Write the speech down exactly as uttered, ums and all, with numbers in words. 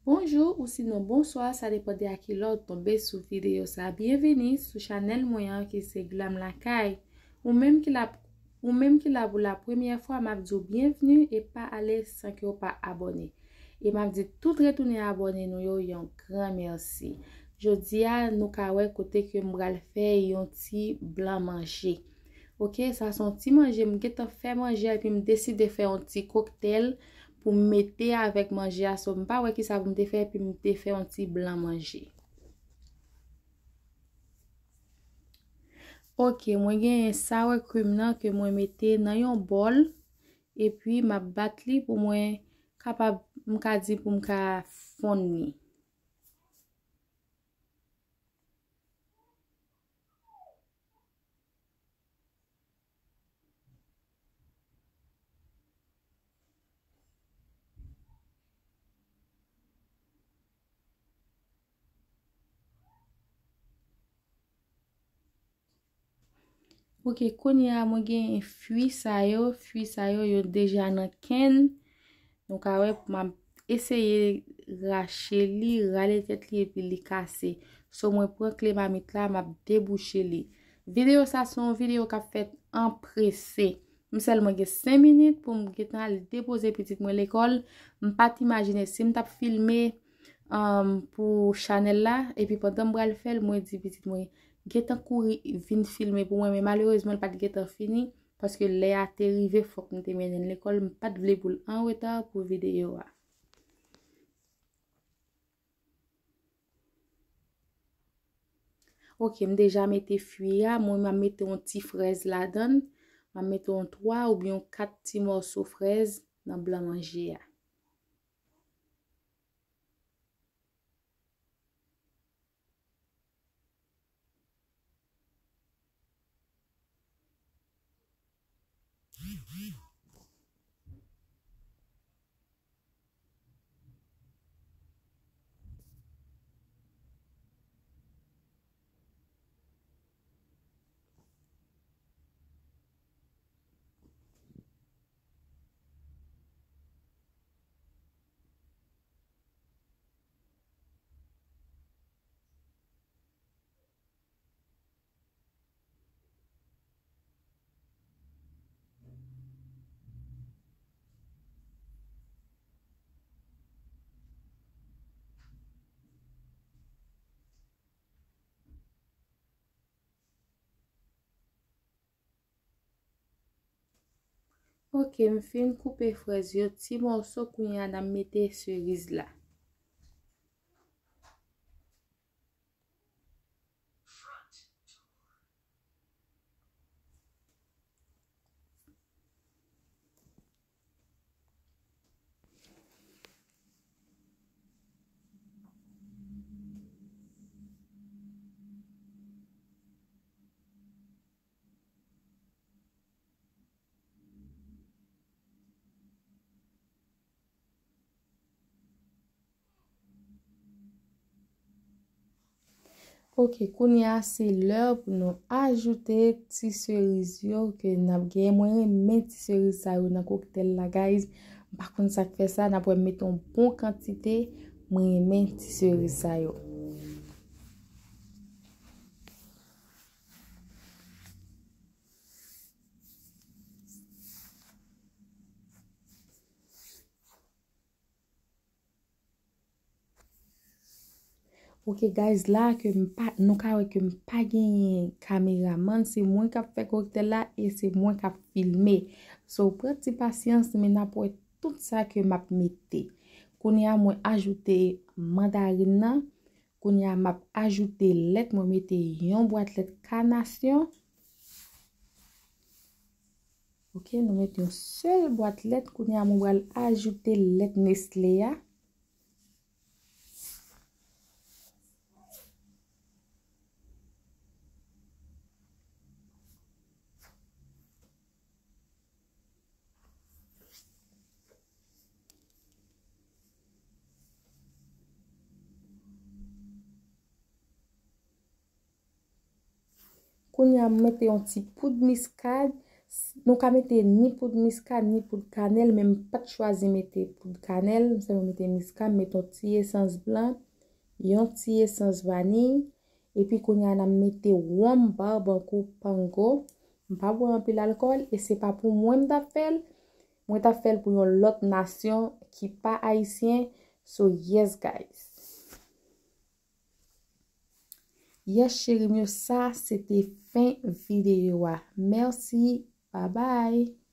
Bonjou ou sinon bonswa, sa depann de a ki lè w tonbe sou videyo sa. Byenvini sou chanèl mwen an ki se Glam Lakay. Ou menm ki la, ou menm ki la pou la premyè fwa, m ap di w byenvni e pa ale san ke w pa abòne. E m ap di tout retounen abòne nou yo yon gran mèsi. Jodi a, nou ka wè kote ke m pral fè yon ti blan manje. Oke, sa se yon ti manje, m gentan fè manje a, epi m deside fè yon ti koktèl pou m mete avèk manje a. So, m pa wè kisa pou m te fè, epi m te fè yon ti blan manje. Oke, mwen genyen sour cream nan ke mwen mete nan yon bòl, epi m ap bat li pou mwen kapab, m ka di pou m ka fonn li. Oke, kounye a mwen gen fwi sa yo. Fwi sa yo, yo deja nan kenn. Nou ka wè, m ap eseye rache li, rale tèt li epi li kase. So, mwen pran kle mamit la, m ap debouche li. Videyo sa se yon videyo k ap fèt anprese. M sèlman gen senk minit pou m gentan al depoze pitit mwen lekòl. M pa t imajine si m t ap filme, um, pou chanèl la, epi pandan m pral fè l, mwen di pitit mwen, gentan kouri vin filme pou mwen, men malerezman, l pa t gentan fini, paske lè a te rive, fòk m te mennen l lekòl, m pa t vle pou l an reta pou videyo a. Oke, m deja mete fwi a, mwen m ap mete yon ti frèz ladan l, m ap mete yon twa oubyen yon kat ti mòso frèz nan blan manje a. Oke, m fin koupe frèz yo ti mòso, kounye a n ap mete seriz la. Oke, kounye a se lè pou nou ajoute ti seriz yo ke n ap genyen. Mwen renmen ti seriz sa yo nan koktèl la, guys. M pa konn sa k fè sa, n ap wè m mete yon bon kantite. Mwen renmen ti seriz sa yo. Ok, guys, la ke m pa, nou ka wè ke m pa genyen kameramann, se mwen k ap fè koktèl la e se mwen k ap filme. So, pran ti pasyans, men n ap wè tout sa ke m ap mete. Kounye a, mwen ajoute mandarin nan. Kounye a, m ap ajoute lèt, mwen mete yon bwat lèt kanasyon. Ok, nou mete yon sèl bwat lèt. Kounye a, mwen pral ajoute lèt Nestlé a. Kounye a, m mete yon ti poud miskad. Nou ka mete ni poud miska, ni poud kanèl, men m pa t chwazi mete poud kanèl, m sèlman mete miska, m mete yon ti esans blan, yon ti esans vaniy, epi kounye a n ap mete wonm Barbancourt Pango. M pa bwè anpil alkòl e se pa pou mwen m t ap fè l, mwen t ap fè l pou yon lòt nasyon ki pa ayisyen. So yes guys. Yes cheri m yo, sa se te fen videyo a. Mèsi, bye bye.